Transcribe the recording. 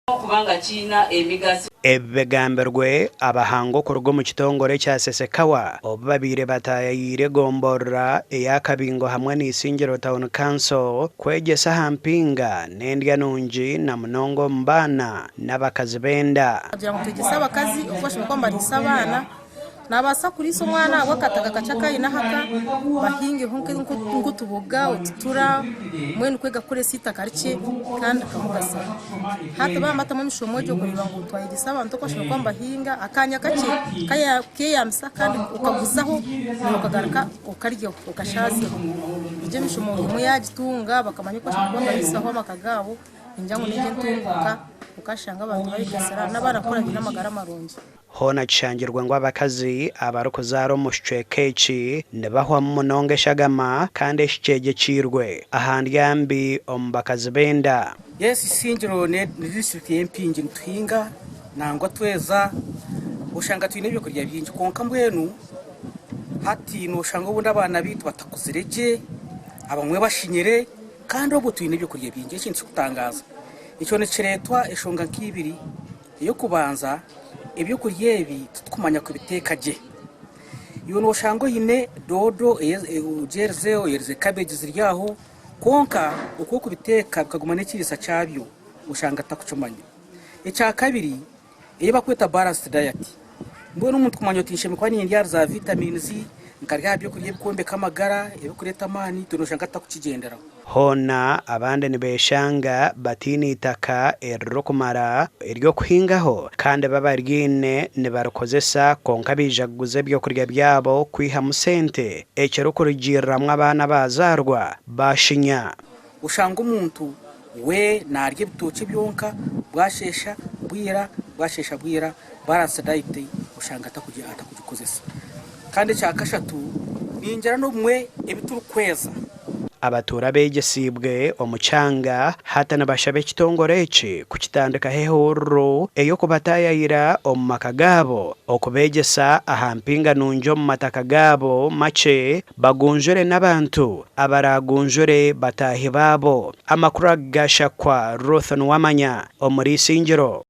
Okuba nga kiina emigaso. Ebi bigambirwe abahangu okuruga omu kitongore ekya Sesekawa obu babaire bataayayiire egomborora eya Kabingo hamwe na Isingiro Town Council kwegyesa aha mpinga n'endya nungi na munonga omu baana n'abakazi b'enda. Kugira ngu twegyese abakazi oku bashemereire kuba nibariisa abaana. Naabaasa kuriisa omwana ahabw'akataka kakye aku aine aha ka, bahingeho nk'otuboga, otutura, mbwenu kwega kukoresa eitaka rikye kandi rikamugasira. Hati baaba nibatamu emishomo egyo kureeba ngu twayegyesa abantu oku bashemereire kuba nibahinga, akanya kakye keyambisa kandi okaguzaho naiwe okagaruka okaryaho okashaazyaho. Egyo emishomo emwe yaagitunga bakamanya oku bashemereire kuba nibariisaho amaka gaabo, ningira ngu n'egyo entunguuka okashanga abantu bayegasira n'abaana kukura baine amagara marungi. Hoona kishangirwe ngu abakazi abarikuzaara omu kicweka eki nibahwamu munonga eshagama kandi eki kyegyekiirwe aha ndya mbi omu bakazi b'enda. Yes Isingiro ni disiturikiti y'empingi nituhinga nangwa tweza oshanga twine ebyokurya bingi kwonka mbwenu hati noshanga obundi abaana baitu batakuzire gye abamwe bashinyire kandi obwo twine ebyokurya bingi ekintu kirikutangaza ekyo nikireetwa enshonga nk'ibiri. Ey'okubanza, eby'okurya ebi titurikumanya kubiteeka gye. Iwe nooshanga oine doodo ogyerize, oyerize kabeegi ziri aho, kwonka oku orikubiteeka bikaguma n'ekiriisa kyabyo oshanga tutarikukimanya. Ekyakabiri, ei barikweta balanced diet, mbwenu omuntu kumanya oti nshemereire kuba nindya ahari za vitamins, nkarya aha by'okurya ebirikwombeka amagara, ebirikureeta amaani, itwe nooshanga tutarikukigyenderaho. Hoona abandi nibeeshanga bataine itaka eririkumara ery'okuhingaho kandi baba baryaine nibarikozesa kwonka baija kuguza eby'okurya byabo kwihamu sente ekirikurugiiriramu abaana abaazaarwa baashinya. Oshanga omuntu we naarya ebitookye byonka bwasheesha bwira bwasheesha bwira balance diet oshanga atakugikozesa. Kandi ekya kashatu ningira n'obumwe ebi turikweza. Abatuura abeegyesiibwe omu kyanga hati nibashaba ekitongore eki kukitandikaho ehururu ey'okubataayayira omu maka gaabo okubeegyesa aha mpinga nungi omu mataka gaabo makye bagunjure n'abantu abaraagunjure bataahi baabo. Amakuru aga gashakwa Ruth Nuwamanya omuri Isingiro.